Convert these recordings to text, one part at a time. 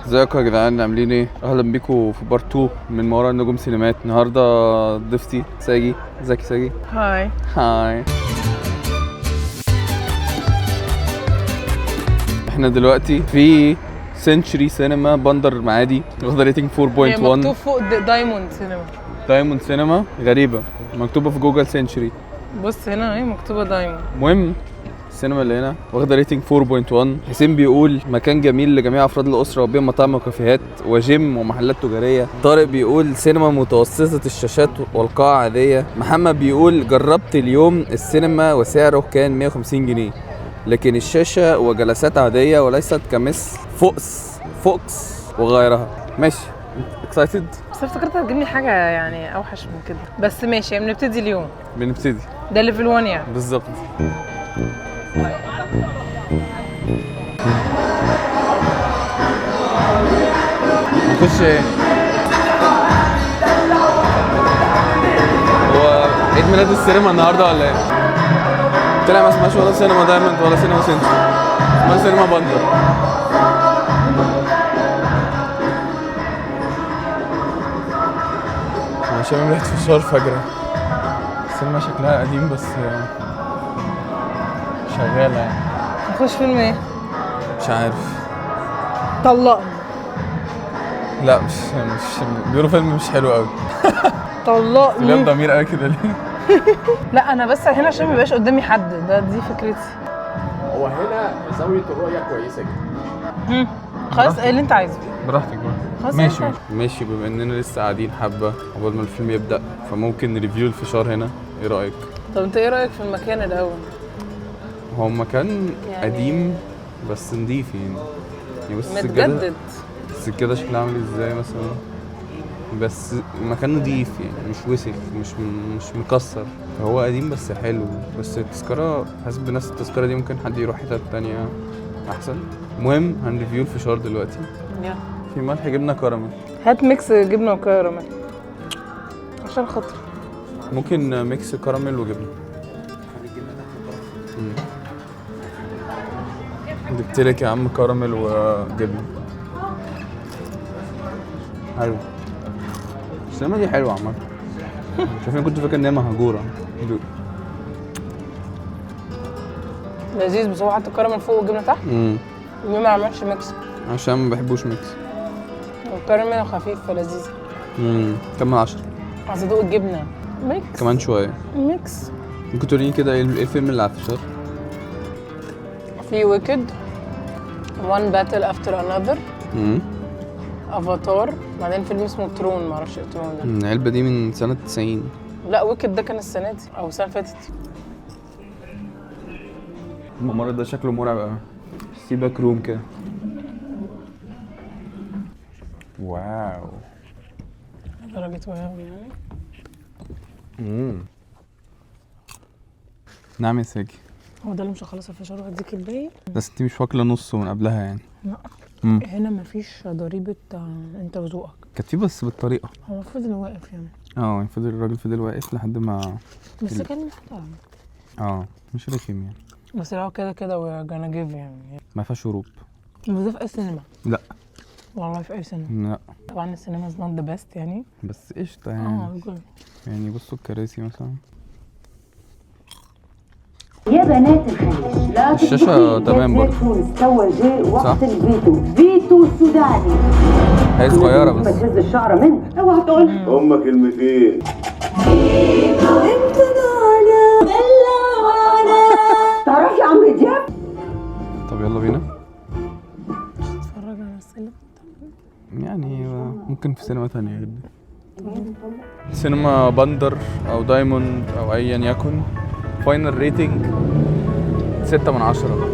ازيكم يا جدعان، عاملين ايه؟ اهلا بيكم في part 2 من ما وراء النجوم سينمات. النهارده ضيفتي ساجي. ازيك يا ساجي؟ hi. hi. احنا دلوقتي في Century Cinema بندر معادي، واخده rating 4.1. هي مكتوب فوق Diamond Cinema. Diamond Cinema، غريبة، مكتوبة في جوجل Century. بص هنا اهي مكتوبة Diamond. المهم السينما اللي هنا واخده rating 4.1. حسين بيقول مكان جميل لجميع افراد الاسرة وبين مطاعم وكافيهات وجيم ومحلات تجارية. طارق بيقول سينما متوسطه الشاشات والقاعه عادية. محمد بيقول جربت اليوم السينما وسعره كان 150 جنيه، لكن الشاشة وجلسات عادية وليست كمثل فوكس وغيرها. ماشي، excited؟ بس افتكرت هتجيبني حاجة يعني اوحش من كده، بس ماشي يعني بنبتدي اليوم. بنبتدي، ده level 1 يعني بالظبط. نخش ايه؟ هو عيد ميلاد السينما النهارده ولا ايه؟ طلع ما اسمهاش ولا سينما Diamond ولا سينما Century، اسمها سينما بندر. انا شامم ريحة فشار فجرة. السينما شكلها قديم بس شغالة يعني. نخش فيلم ايه؟ مش عارف. طلقني. لا مش بيقولوا فيلم مش حلو قوي. طلقني. لا ضمير قوي كده ليه؟ لا انا بس هنا عشان ما يبقاش قدامي حد، ده دي فكرتي. هو هنا زاوية الرؤية كويسة جدا. خلاص ايه اللي انت عايزه؟ براحتك براحتك. خلاص ماشي ماشي. بما اننا لسه قاعدين حبه قبل ما الفيلم يبدا، فممكن review الفشار هنا، ايه رايك؟ طب انت ايه رايك في المكان الاول؟ هو مكان يعني قديم بس نضيف يعني بس متجدد. السجادة شكلها عامل ازاي مثلا، بس مكان نضيف يعني، مش وسخ، مش مكسر. هو قديم بس حلو. بس التذكرة حاسس بنفس التذكرة دي ممكن حد يروح حتة تانية أحسن. المهم هن review الفشار دلوقتي. يلا. في ملح جبنة كراميل. هات mix جبنة وكراميل عشان خاطر. ممكن mix كراميل وجبنة. جبت لك يا عم كراميل وجبنة. حلو. السينما دي حلوة عامة. شايفين كنت فاكر إن هي مهجورة. لذيذ، بس هو حاطط الكراميل فوق والجبنة تحت. ليه ما عملش mix؟ عشان ما بحبوش mix. الكراميل خفيف فلذيذ. كم من 10؟ عايز ادوق الجبنة. mix كمان شوية. mix. ممكن توريني كده ايه الفيلم اللي على الفشار؟ في Wicked، One Battle After Another، افاتار، بعدين فيلم اسمه Tron، معرفش ايه Tron ده. العلبة دي من سنة 90. لا Wicked ده كان السنة دي أو السنة اللي فاتت. الممر ده شكله مرعب أوي. see back room كده. wow. درجة wow يعني. نعم يا ساجي. هو ده اللي مش هخلص الفشار وهديك الباقي؟ بس انت مش واكلة نصه من قبلها يعني. لا. هنا مفيش ضريبة انت وذوقك. كانت في بس بالطريقة. هو فضل واقف يعني. يعني فضل الراجل فضل واقف لحد ما بس كان محترم. مش رخم يعني. بس لو كده كده we're gonna give يعني. ما فيهاش شروب. بس ده في أي سينما؟ لا. والله في أي سينما. لا. طبعا السينما is not the best يعني. بس قشطة يعني. يعني بصوا الكراسي مثلا. يا بنات الخليج لا الشاشة تمام برضه. استوى جاء وقت الفيتو، فيتو سوداني. هي صغيرة بس. ما تهز الشعرة منك، اوعى تقول. هما كلمتين. تعرفي عمرو دياب؟ طب يلا بينا. اتفرج على السينما يعني ممكن في سينما تانية جدا. سينما بندر أو Diamond أو أيا يكن. final rating 6 من 10.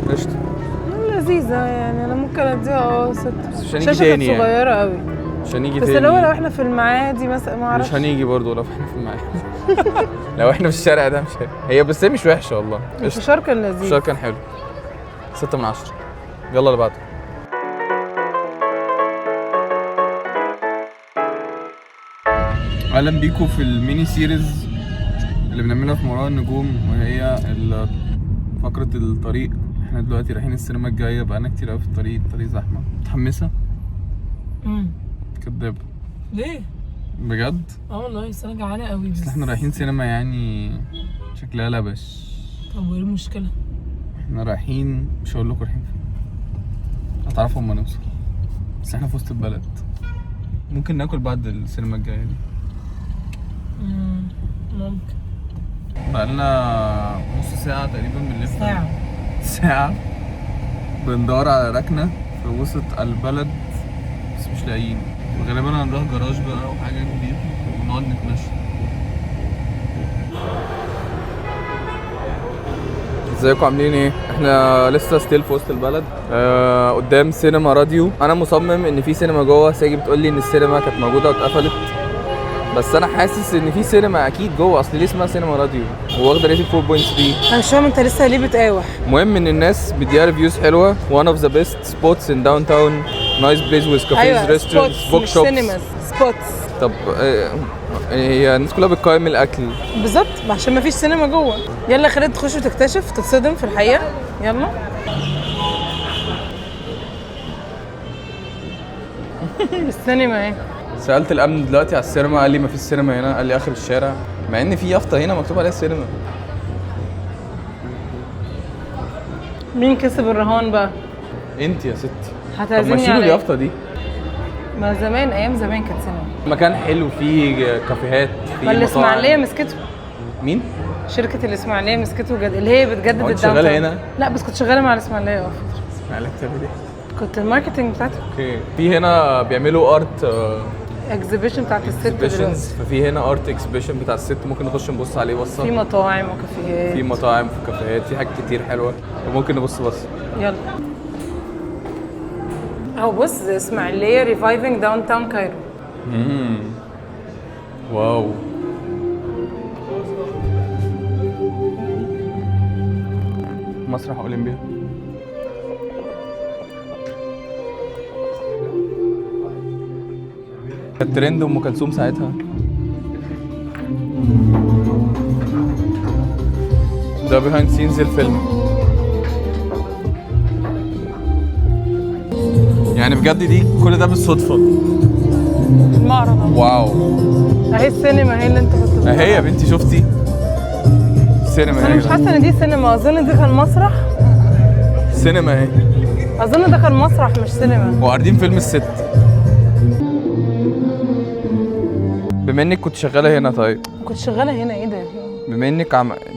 قشطة. لذيذة يعني، أنا ممكن أديها 6. بس مش هنيجي تاني يعني. صغيرة قوي. مش هنيجي بس تاني. بس لو احنا في المعادي مثلا ما اعرفش. مش هنيجي برضه لو احنا في المعادي. لو احنا في الشارع ده مش هنيجي. هي بس هي مش وحشة والله. الفشار كان لذيذ. الفشار كان حلو. 6 من 10. يلا اللي بعده. اهلا بيكم في ال mini series اللي بنعملها في ما وراء النجوم، وهي فقرة الطريق. احنا دلوقتي رايحين السينما الجاية، بقالنا كتير قوي في الطريق، الطريق زحمة. متحمسة؟ كدابة. ليه؟ بجد؟ اه والله، بس انا جعانة قوي. بس احنا رايحين سينما يعني شكلها لبش. طب وايه المشكلة؟ احنا رايحين، مش هقول لكم رايحين فين، هتعرفوا اما نوصل. بس احنا في وسط البلد، ممكن ناكل بعد السينما الجاية دي. ممكن. بقالنا نص ساعة تقريبا بنلف. ساعة. ساعة بندور على ركنة في وسط البلد بس مش لاقيين، وغالبا هنروح جراج بقى أو حاجة كبيرة ونقعد نتمشى. ازيكم عاملين ايه؟ احنا لسه still في وسط البلد، قدام سينما راديو. انا مصمم ان في سينما جوه، ساجي بتقول لي ان السينما كانت موجودة واتقفلت، بس انا حاسس ان في سينما اكيد جوه، اصل ليه اسمها سينما راديو وواخده rating 4.3. انا مش فاهمه انت لسه ليه بتقاوح. المهم ان الناس مديها reviews حلوة، one of the best spots in downtown، nice place with cafes، restaurants، book shops. cinemas، spots. طب هي الناس كلها بتقيم الاكل بالظبط، عشان ما فيش سينما جوه. يلا خالد تخش وتكتشف، تتصدم في الحقيقة. يلا. السينما اهي. سالت الامن دلوقتي على السينما، قال لي ما فيش سينما هنا، قال لي اخر الشارع، مع ان في يافطة هنا مكتوب عليها سينما. مين كسب الرهان بقى؟ انت يا ستي. طب ما هتعزمني شيلوا على إيه؟ اليافطه دي. ما زمان، ايام زمان كانت سينما. مكان حلو فيه كافيهات، فيه ما الاسماعيلية مطاعم. مسكته. مين؟ شركة الاسماعيلية مسكته جد... اللي هي بتجدد هو انت ال downtown. شغالة هنا؟ لا بس كنت شغالة مع الاسماعيلية فترة. اسماعيليه بتعمل ايه؟ كنت ال marketing بتاعته. okay. في هنا بيعملوا art exhibition بتاعت الست دلوقتي. exhibitions، ففي هنا art exhibition بتاع الست، ممكن نخش نبص عليه بصة. في مطاعم وكافيهات. في مطاعم، في كافيهات، في حاجات كتير حلوة، وممكن نبص بص. يلا اهو بص، اسماعيليه reviving downtown Cairo. wow. مسرح اولمبيا. كانت ترند ام كلثوم ساعتها. ده behind scenes الفيلم. يعني بجد دي كل ده بالصدفة. المعرض اهو. wow. اهي السينما اهي اللي انت كنت بتقول. اهي يا بنتي، شفتي؟ سينما انا مش اهي. حاسه ان دي سينما، اظن دي كان مسرح. سينما اهي. اظن ده كان مسرح مش سينما. وعارضين فيلم الست. بما انك كنت شغالة هنا، طيب كنت شغالة هنا؟ ايه ده؟ بما انك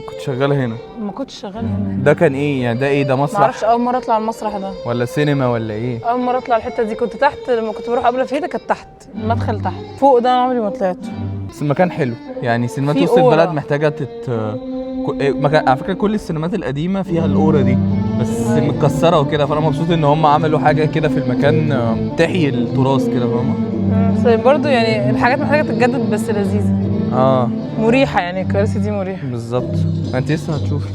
كنت شغالة هنا. ما كنتش شغالة هنا. ده كان ايه يعني؟ ده ايه ده؟ مسرح؟ معرفش، اول مرة اطلع المسرح ده. ولا سينما ولا ايه؟ اول مرة اطلع الحتة دي. كنت تحت لما كنت بروح قبل فيدا، كانت تحت المدخل تحت. فوق ده انا عمري ما طلعته. بس المكان حلو يعني. سينمات في وسط aura. البلد محتاجه تت مكان. على فكرة كل السينمات القديمة فيها ال aura دي، بس متكسره وكده، فانا مبسوط ان هم عملوا حاجة كده في المكان، تحيي التراث كده، فاهمه؟ بس برضه يعني الحاجات محتاجه تتجدد، بس لذيذة. مريحه يعني، الكراسي دي مريحه. بالظبط. ما انت لسه هتشوفي.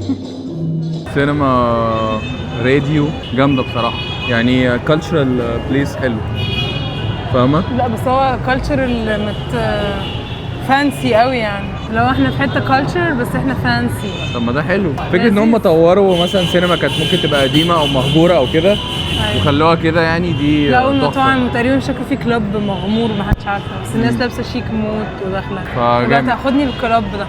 سينما راديو جامدة بصراحة، يعني cultural place حلو، فاهمه؟ لا بس هو cultural مت fancy قوي يعني، لو احنا في حتة culture بس احنا fancy. طب ما ده حلو، فكرة ان هم طوروا مثلا سينما كانت ممكن تبقى قديمة او مهجورة او كده، وخلوها كده، يعني دي لا تحفة. والمطاعم تقريبا شكله في club مغمور ما حدش عارفه، بس الناس لابسه شيك موت وداخله. فجامد. لا تاخدني ال club ده.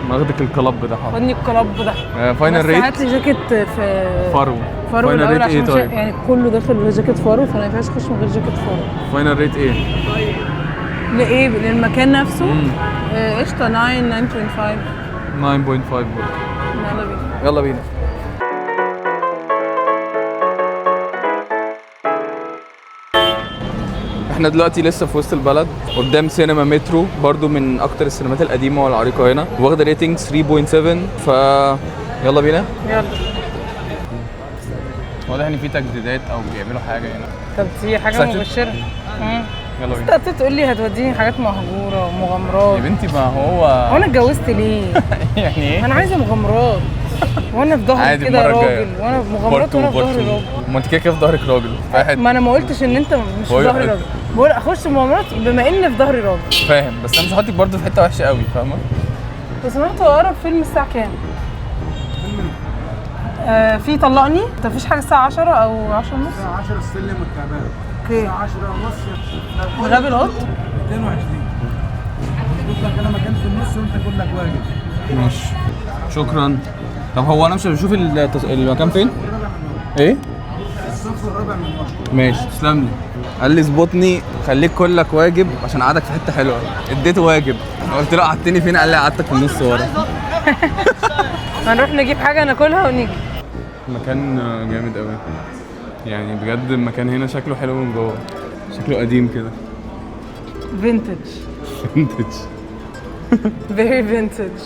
ماخدك ال club ده، حاضر. خدني ال club ده. final بس rate. هات لي جاكيت في فرو. فرو final الاول rate عشان ايه؟ مش طيب يعني كله داخل بجاكيت فرو، فانا ما ينفعش اخش من غير جاكيت فرو. final rate ايه؟ لايه؟ للمكان نفسه؟ قشطه 9 9.5. 9.5 برضه. يلا بينا. يلا بينا. احنا دلوقتي لسه في وسط البلد قدام سينما مترو، برضو من اكتر السينمات القديمة والعريقه هنا، واخده rating 3.7، ف يلا بينا. يلا. واضح ان في تجديدات او بيعملوا حاجة هنا. طب دي حاجة ساتر. مبشرة. يلا بينا. انت تقول لي هتوديني حاجات مهجورة ومغامرات. يا بنتي ما هو هو انا اتجوزت ليه؟ يعني ايه؟ انا عايزه مغامرات وانا في ظهري عادي كده المرة الجاية. راجل، وانا في مغامرات وانا في ظهري راجل. ما انت كده كده في ظهرك راجل، فاهم؟ ما انا ما قلتش ان انت مش في هو ظهري يحط. راجل، بقول اخش مغامرات بما ان في ظهري راجل. فاهم، بس انا مش هحطك برضه في حتة وحشة قوي، فاهمه؟ لو سمحت، هو اقرب فيلم الساعة كام؟ في طلقني. طب مفيش حاجة الساعة 10 او 10 ونص؟ الساعة 10 السلم والتعبان. okay. الساعة 10 ونص. غاب القط. 22. اظبط لك انا مكان في النص وانت كلك واجب. ماشي شكرا. طب هو انا مش بشوف المكان فين؟ ايه؟ الصف الرابع من ورا. ماشي تسلم لي. قال لي اظبطني خليك كلك واجب عشان قعدك في حتة حلوة. اديته واجب، قلت له قعدتني فين؟ قال لي قعدتك في النص ورا. هنروح نجيب حاجة ناكلها ونيجي. مكان جامد قوي يعني، بجد المكان هنا شكله حلو من جوه، شكله قديم كده. vintage. vintage. very vintage.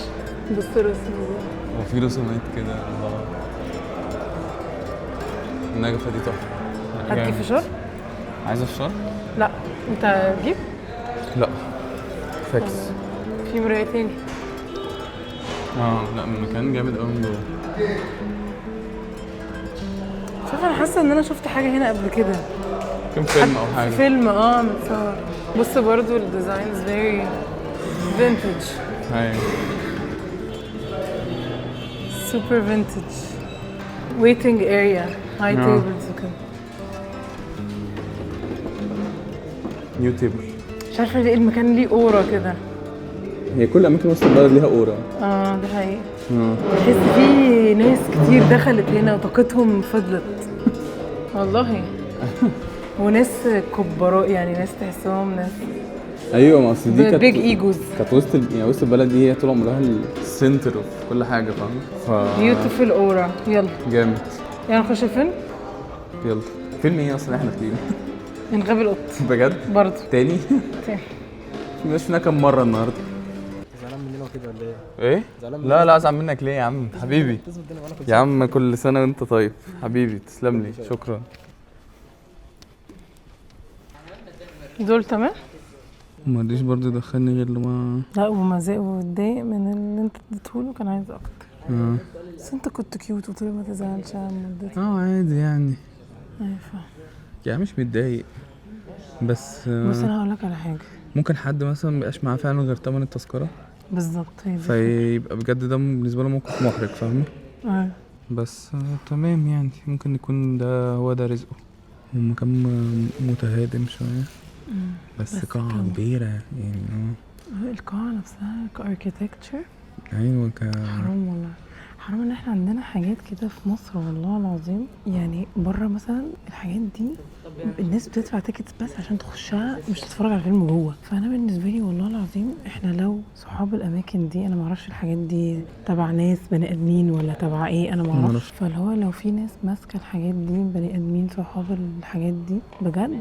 بص الرسم ده. وفي رسومات كده. الله، النجفه دي تحفة. هتجيب فشار؟ عايزه فشار؟ لا انت تجيب؟ لا فاكس. في مراية تاني. لا المكان جامد قوي من جوه. شوف انا حاسه ان انا شفت حاجة هنا قبل كده. كم فيلم او حاجة. فيلم متصور. بص برضو ال designs very vintage. ايوه super vintage. waiting area high tables وكده. new table. مش عارفه ليه المكان ليه aura كده. هي كل اماكن وسط البلد ليها aura. ده حقيقي. تحس في ناس كتير دخلت هنا وطاقتهم فضلت. والله. وناس كبراء يعني، ناس تحسهم ناس. ايوه ما اصل دي كانت big egos. كانت وسط يعني وسط البلد دي هي طول عمرها ال center في كل حاجة، فاهم؟ ف beautiful aura. يلا جامد. يلا نخش الفيلم. يلا فيلم ايه اصلا احنا فيه؟ نغاب القط. بجد؟ برضه تاني؟ تاني. مش شفنا كام مرة النهارده. زعلان مننا وكده ولا ايه؟ ايه؟ لا لا ازعل منك ليه يا عم حبيبي؟ يا عم كل سنة وانت طيب حبيبي، تسلم لي شكرا. دول تمام؟ ما رضيش برضه يدخلني غير لما لا وما زق واتضايق من اللي انت اديتهوله، كان عايز اكتر. بس انت كنت cute وطيب، ما تزعلش يا عم. اديته. عادي يعني. ايوه فاهم. يعني مش متضايق بس. بص انا هقول لك على حاجة. ممكن حد مثلا ميبقاش معاه فعلا غير تمن التذكرة. بالظبط هي دي. فيبقى بجد ده بالنسبة له موقف محرج، فاهمه؟ بس تمام يعني، ممكن يكون ده هو ده رزقه. ومكان متهادم شوية بس قاعة كبيرة يعني. القاعة نفسها ك architecture. ايوه حرام والله، حرام ان احنا عندنا حاجات كده في مصر والله العظيم. يعني بره مثلا الحاجات دي الناس بتدفع tickets بس عشان تخشها، مش تتفرج على الفيلم جوه. فانا بالنسبة لي والله العظيم احنا لو صحاب الاماكن دي، انا ما اعرفش الحاجات دي تبع ناس بني ادمين ولا تبع ايه، انا ما اعرفش. فاللي هو لو في ناس ماسكه الحاجات دي بني ادمين صحاب الحاجات دي بجد،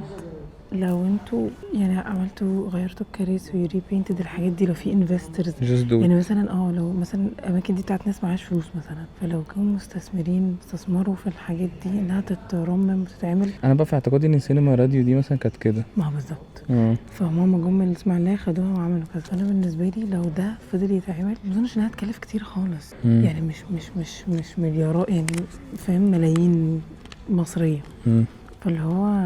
لو انتوا يعني عملتوا غيرتوا الكراسي و repainted الحاجات دي، لو في investors يعني مثلا لو مثلا الاماكن دي بتاعت ناس معاش فلوس مثلا، فلو كانوا مستثمرين استثمروا في الحاجات دي انها تترمم وتتعمل. انا بقى في اعتقادي ان سينما راديو دي مثلا كانت كده. ما هو بالظبط. فماما جم من الاسماعيلية خدوها وعملوا كذا. فانا بالنسبة لي لو ده فضل يتعمل ما اظنش انها تكلف كتير خالص. يعني مش مش مش مش مليارات يعني، فاهم، ملايين مصرية. فاللي هو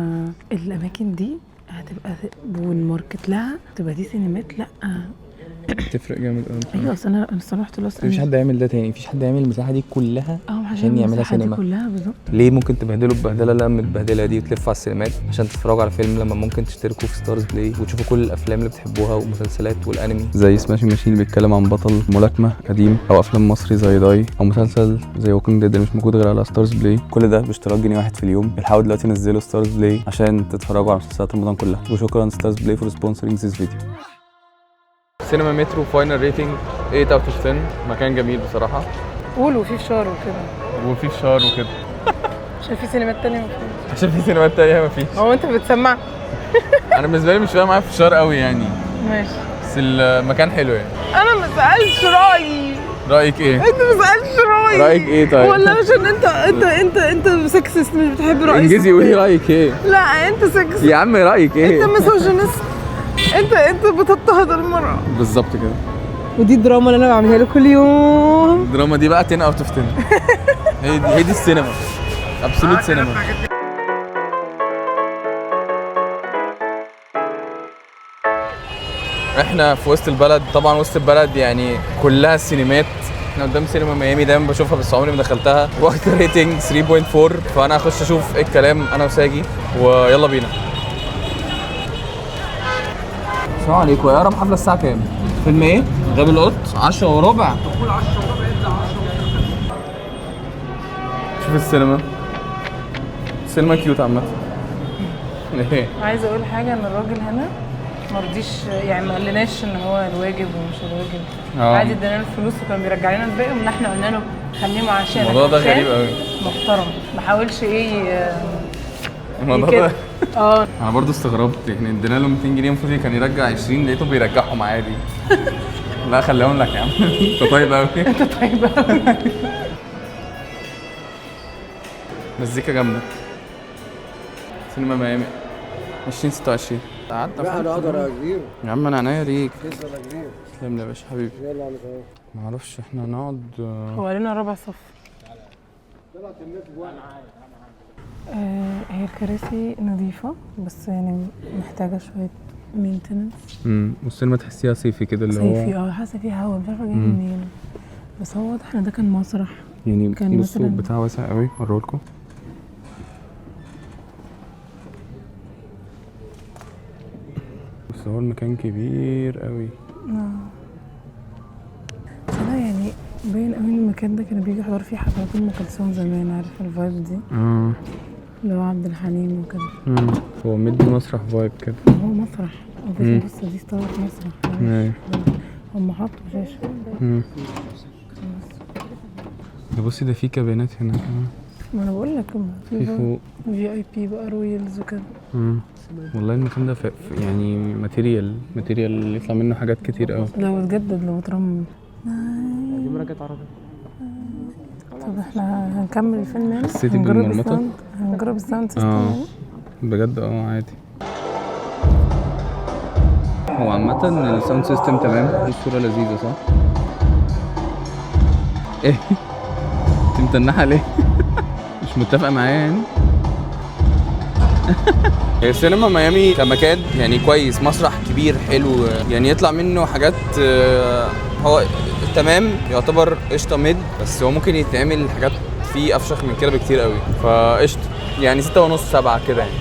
الاماكن دي هتبقى وال market لها تبقى دي سينمات. لا تفرق جامد قوي. ايوه اصل انا الصراحة رحت لوس مفيش حد يعمل ده تاني، مفيش حد يعمل المساحة دي كلها عشان يعملها سينما كلها. بالظبط. ليه ممكن تبهدلوا البهدله اللي انا متبهدلها دي وتلفوا على السينمات عشان تتفرجوا على فيلم، لما ممكن تشتركوا في StarzPlay وتشوفوا كل الافلام اللي بتحبوها والمسلسلات والانمي زي Smashing Machine اللي بيتكلم عن بطل ملاكمة قديم، او افلام مصري زي داي، او مسلسل زي Walking Dead اللي مش موجود غير على StarzPlay. كل ده باشتراك جنيه واحد في اليوم. الحقوا دلوقتي نزلوا StarzPlay عشان تتفرجوا على مسلسلات رمضان كلها. وشكرا StarzPlay for sponsoring this video. سينما مترو final rating 8 out of 10. مكان جميل بصراحة. قولوا في فشار وكده. وفي فشار وكده. عشان في سينمات تانية مفيش. عشان في سينمات تانية مفيش. هو انت بتسمع؟ انا بالنسبة لي مش فاهم معايا فشار قوي يعني. ماشي. بس المكان حلو يعني. انا ما سالتش رايي. رايك ايه؟ انت ما سالتش رايي. رايك ايه طيب؟ ولا عشان انت انت انت انت sexist مش بتحب رايي. انجزي قولي رايك ايه؟ لا انت sexist يا عم رايك ايه؟ انت misogynist. انت بتضطهد المرأة. بالظبط كده. ودي الدراما اللي انا بعملها له كل يوم. الدراما دي بقى 10 out of 10. هي دي السينما. absolute cinema. احنا في وسط البلد، طبعا وسط البلد يعني كلها سينمات، احنا قدام سينما ميامي، دايما بشوفها بس عمري ما دخلتها. واخده rating 3.4، فانا هخش اشوف ايه الكلام انا وساجي، ويلا بينا. السلام عليكم. يا رب حفلة الساعة كام؟ فيلم ايه؟ غاب القط 10:15. دخول 10:15 يبدا 10:15. شوف السينما، السينما cute عامة. ايه؟ عايزه اقول حاجة، ان الراجل هنا ما رضيش، يعني ما قالناش ان هو الواجب ومش الواجب. عادي ادانا الفلوس وكان بيرجع لنا الباقي، وان احنا قلنا له خليهم عشان الموضوع ده غريب قوي. محترم، ما حاولش ايه الموضوع ده. اه انا برضه استغربت، يعني ادينا له 200 جنيه المفروض كان يرجع 20، لقيته بيرجعهم عادي. لا خليهم لك يا عم، انت طيب قوي. انت طيب قوي. مزيكا جامدة. سينما ميامي 2026. قعدت لا انا اقدر يا كبير يا عم، انا عينيا ليك. تسلم يا كبير. تسلم لي يا باشا حبيبي. يلا على خير. ما اعرفش احنا هنقعد. هو علينا ربع صف. هي الكراسي نظيفة بس يعني محتاجة شوية maintenance. والسينما تحسيها صيفي كده، اللي هو صيفي. حاسة فيها هوا، مش عارفة جاي منين، بس هو واضح ان ده كان مسرح. يعني كان بصوا مثلاً- بتاع واسع قوي، اوريهولكوا. بس هو المكان كبير قوي. بس انا يعني باين قوي ان المكان ده كانوا بيجي يحضروا فيه حفلات ام كلثوم زمان، عارفه ال vibe دي؟ اللي هو عبد الحليم وكده. هو مدي مسرح vibe كده. هو مسرح. بص دي ستارة مسرح. هم حطوا شاشة. ده بصي ده في كابينات هنا كمان. ما انا بقول لك في فوق VIP بقى royals وكده. والله المكان ده يعني material يطلع منه حاجات كتير قوي. لو اتجدد لو اترمم. دي مراجعة عربية. طب احنا هنكمل الفيلم يعني؟ حسيتي بالمرمطة؟ هنجرب ال sound system يعني؟ بجد عادي. هو عامة ال sound system تمام، الصورة لذيذة صح؟ ايه؟ انت متنحة ليه؟ مش متفقة معايا يعني؟ هي سينما ميامي كمكان يعني كويس، مسرح كبير حلو، يعني يطلع منه حاجات. هو تمام يعتبر قشطه mid، بس هو ممكن يتعمل حاجات فيه افشخ من كده بكتير قوي، فقشطه يعني 6.5 7 كده يعني.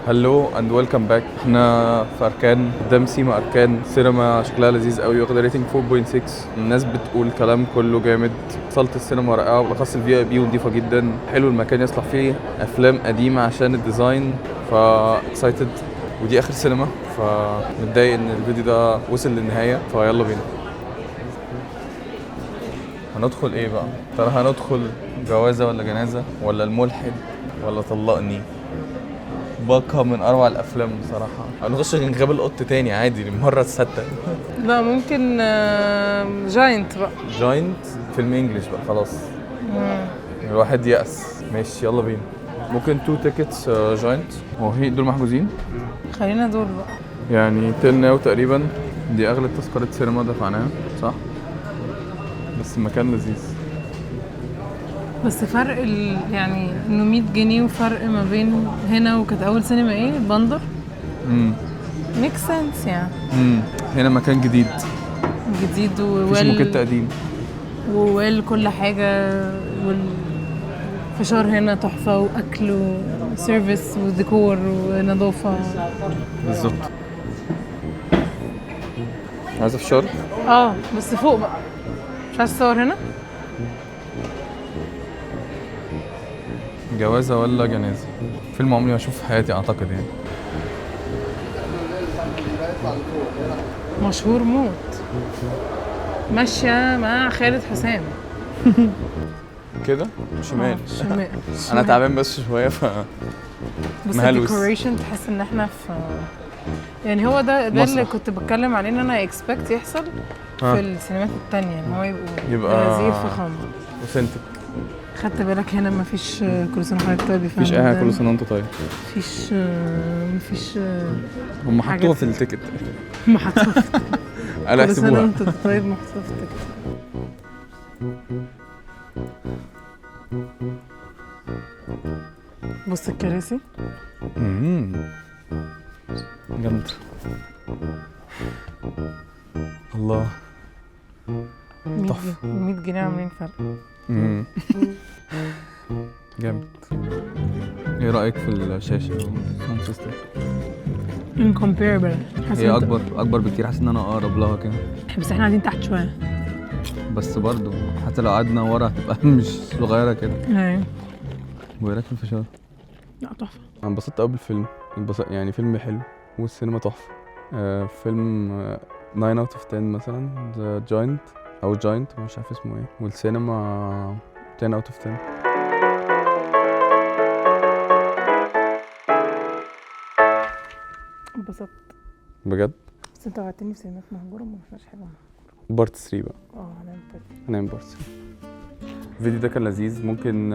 Hello and welcome back. احنا في اركان، قدام سيما اركان. سينما شكلها لذيذ قوي، واخده rating 4.6. الناس بتقول كلام كله جامد. صاله السينما رائعة، وبالاخص ال VIP ونضيفه جدا. حلو المكان، يصلح فيه افلام قديمة عشان ال design، ف excited. ودي اخر سينما، فمتضايق ان الفيديو ده وصل للنهاية، فيلا بينا. هندخل ايه بقى؟ ترى هندخل جوازه ولا جنازه ولا الملحد ولا طلقني؟ باقة من اروع الافلام بصراحة. هنخش غاب القط تاني عادي للمرة السادسة. لا ممكن Giant بقى. Giant فيلم English بقى خلاص. الواحد يأس. ماشي يلا بينا. ممكن 2 tickets Giant. هو هي دول محجوزين؟ خلينا دول بقى. يعني till now تقريبا دي اغلى تذكره سينما دفعناها صح؟ بس المكان لذيذ. بس فرق يعني انه 100 جنيه وفرق ما بين هنا وكانت اول سينما ايه بندر. Make sense يعني. هنا مكان جديد مفيش موكيت قديم وويل كل حاجة، والفشار هنا تحفة، واكل و service وديكور ونظافه. بالظبط. عايزه فشار؟ بس فوق بقى. مش عايز تصور هنا؟ جوازة ولا جنازة؟ فيلم عمري ما اشوفه في حياتي اعتقد يعني. مشهور موت. ماشية مع خالد حسام كده شمال. شمال. انا تعبان بس شوية ف بس مهلوس. ال decoration تحس ان احنا في يعني هو ده اللي كنت بتكلم عليه ان انا expect يحصل في السينمات التانية، ان هو يبقى زي فخم authentic. خدت بالك هنا مفيش كل سنة وحضرتك طيب؟ مفيش اي حاجة كل سنة وانت طيب. مفيش هم حطوها في ال ticket. هم حطوها في ال ticket. قالوا كل سنة احسبوها. وانت طيب محطوطة في ال ticket. بص الكراسي. جامد. الله، تحفة. 100 جنيه عاملين فرق. جامد. ايه رايك في الشاشة وال sound system؟ incomparable. هي اكبر بكتير، حاسس ان انا اقرب لها كده. بس احنا قاعدين تحت شوية. بس برضو حتى لو قعدنا ورا هتبقى مش صغيرة كده. ايوه. وايه رايك في الفشار؟ لا تحفة. انا انبسطت قوي بالفيلم، انبسط يعني، فيلم حلو والسينما تحفة. فيلم 9 out of 10 مثلا، The Giant او Giant مش عارف اسمه ايه، والسينما 10 out of 10. انبسطت بجد. بس انت وعدتني في سينمات مهجورة ما شفناش حاجة مهجورة. part 3 بقى. هنعمل part. هنعمل part 3. الفيديو ده كان لذيذ، ممكن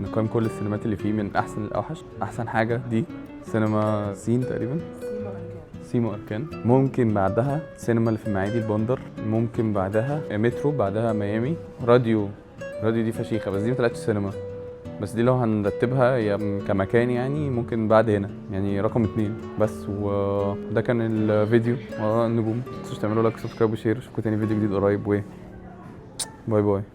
نقيم كل السينمات اللي فيه من احسن للاوحش. احسن حاجة دي سينما سين تقريبا، سيما اركان، ممكن بعدها سينما اللي في المعادي البندر، ممكن بعدها مترو، بعدها ميامي، راديو. راديو دي فشيخه بس دي ما طلعتش سينما، بس دي لو هنرتبها هي كمكان يعني ممكن بعد هنا يعني رقم 2 بس. وده كان الفيديو وراء النجوم. متنسوش تعملوا like subscribe و share. اشوفكم تاني فيديو جديد قريب، و bye bye.